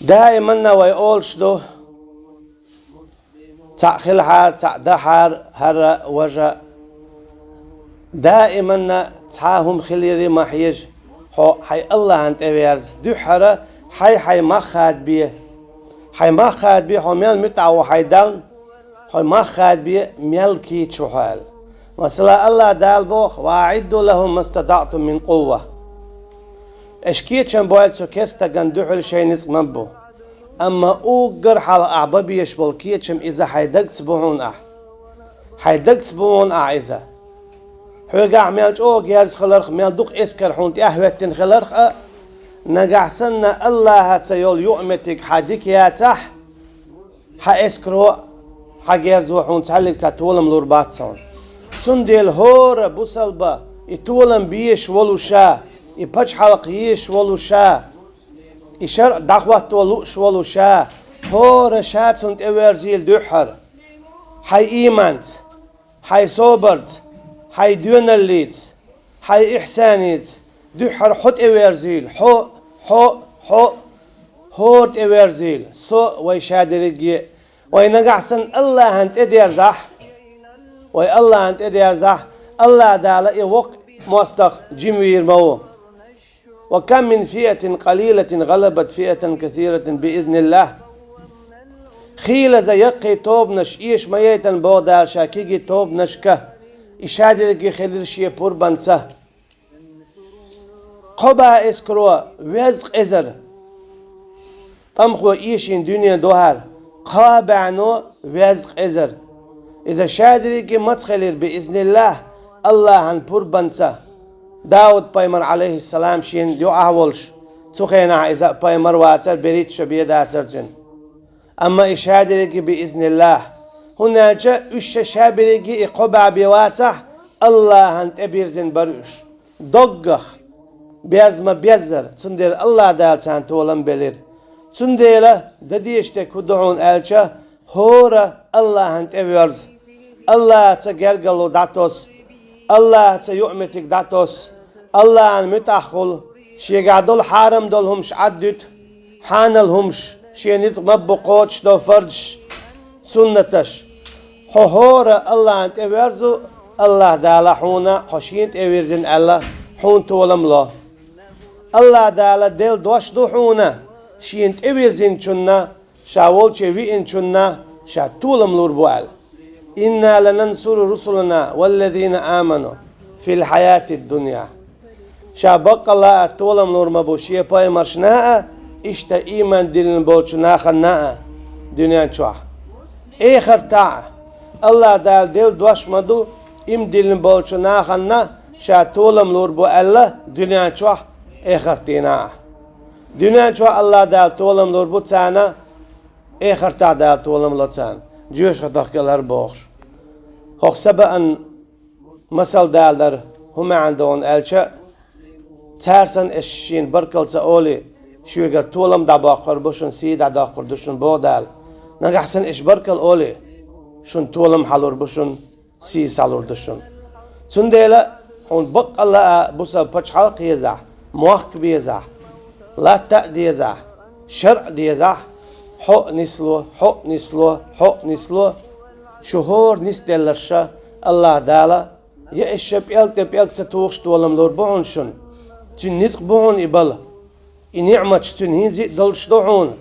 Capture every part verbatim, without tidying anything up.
Даиманна вай олуш ду, цхьаъ хилахьара, цхьаъ дахьара, хӀара, важа. Даиманна цхьа хӀума хиларе ма хьежа, хьо хьайн Аллахьан тӀеверза. Дуьххьара хьай-хьай мах хадабе. Хьай мах хадабе, хьо мел муьтӀахь ву хьайн Далла, хьо мах хадабе, мел кийча ву хьо аьлла. Масала, Аллахь Дала боху: «Ва аӀидду лахӀум мастатаӀтум мин къувва». Аша кечам бойла цу керстагана дуьхьал шайн ницкъ ма бу. Амма уггар хьалха ахь бан безаш болу кечам иза хьайн дагца бу хьуна ахь. Хьайн дагца бу хьуна ахь иза. Хьоьгахь мел чӀогӀа герз хиларх, мел дукха эскар хьуна тӀаьхьахӀоьттина хиларх а, нагахь санна Аллахьаца йолу юкъаметтиг хьан дика яцахь, хьан эскаро, хьан герзо хьуна цхьаьллиг цхьа толам лур бац хьуна. Цундела хӀора бусалба, и толам безаш волу ша, и пачхьалкх езаш волу ша, и шарӀ дӀахӀотто лууш волу ша, хӀора ша цунна тӀеверзийла дуьххьара. Хьайн ийманца, хьайн собарца, хьайн доьналлица, хьайн ихьсаница, дуьххьара хьо тӀеверзийла, хьо, хьо, хьо, хӀора тӀеверзийла, со, вай ша дерриге а. Вай нагахь санна Аллахьан тӀедерзахь, вай Аллахьан тӀедерзахь, Аллахь Дала и воккха мостагӀа жима вийр ма ву. «Ва кам мин фиатин къалилатин гӀалабат фиатан касиратан биизниллахӀ». Хийлаза яккхий тобанаш эша ма яйтина боху Дала ша кегий тобанашка, и ша дерриге хилира шен пурбанца. Кхо бӀе эскаро везткъа эзар тӀамхо эшийна дуьне ду хӀара, кхо бӀе но везткъа эзар. Иза ша дерриге маца хилира биизниллахӀ, Аллахьан пурбанца. Дауд-пайхамар, Ӏалайхиссалам, шена юкъахь волуш, цу хенахь иза пайхамар вацара, берхӀитта шо бен дацара цуьнан. Амма и ша дерриге биизниллахӀ, хӀунда аьлча уьш ша, ша берриге и кхо бӀе бен вацахь, Аллахьан тӀебирзина бара уьш. Доггах, берза ма-беззара, цундела Аллахь Дала царна толам белира. Цундела дан дезаш дерг хӀун ду хьуна аьлча, хӀора Аллахьан тӀеверза, Аллахьаца гергарло дӀатосу, Аллахьаца юкъаметтиг дӀатосу, Аллахьан муьтӀахь хуьлу, шегахь долу хьарам долу хӀумаш Ӏаддуьту, хьанал хӀумаш, шен ницкъ ма-бу кхочушдо фарзаш, суннаташ. Хьо хӀора Аллахьан тӀеверзу, Аллахь Дала хьуна хьо шена тӀевирзина аьлла, хьуна толам ло. Аллахь Дала делла дош ду хьуна, шена тӀевирзинчунна, ша волче виъначунна ша толам лур бу аьлла. «Инна ланансуру русулана валлазина аману фил хьаятид дунья». Ша баккъалла а толам лур ма бу шен пайхамаршна а, иштта ийман диллина болчу нахана а дуьнен чохь. Эхартахь а Аллахь Дала делла дош ма ду, ийман диллина болчу нахана ша толам лур бу аьлла дуьнен чохь, эхартахь дийнахь а. Дуьнен чохь Аллахь Дала толам лур бу царна, эхартахь Дала толам ло царна. Жоьжахатех кӀелхьара бохуш. ХӀокху Сабаан масал далар хӀун маьӀна ду хьуна аьлча, цара санна аша шена баркалла ца олий, шуьгара толам дӀабоккхур бу шуна, сий дӀадоккхур ду шуна боху Дала. Нагахь санна аша баркалла олий, шуна толам хьалур бу шуна, сий схьалур ду шуна. Цундела хьуна баккъалла а бусалба пачхьалкх езахь, мохк безахь, латта а дезахь, шарӀ дезахь, хьо а нисло, хьо а нисло, хьо а нисло, шу хӀора нисделларша Аллахь Дала, я аша пӀелг тӀе пӀелг ца тухуш толам лур бу хьуна шуна. Цуьнан ницкъ бу хьуна и бала. И ниъматаш цуьнан хӀинца а долуш ду хьуна,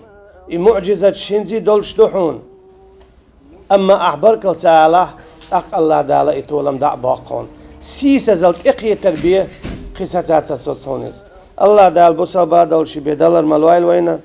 и муӀжизаташ хӀинца а долуш ду хьуна. Амма ахь баркалла ца алахь, тӀаккха Аллахь Дала и толам дӀа а боккху хьуна. Сийсазалла тӀекхетар бе кхин саца ца соцу хьуна иза. Аллахь Дала бусалба долуш бен далар ма лойла вайна.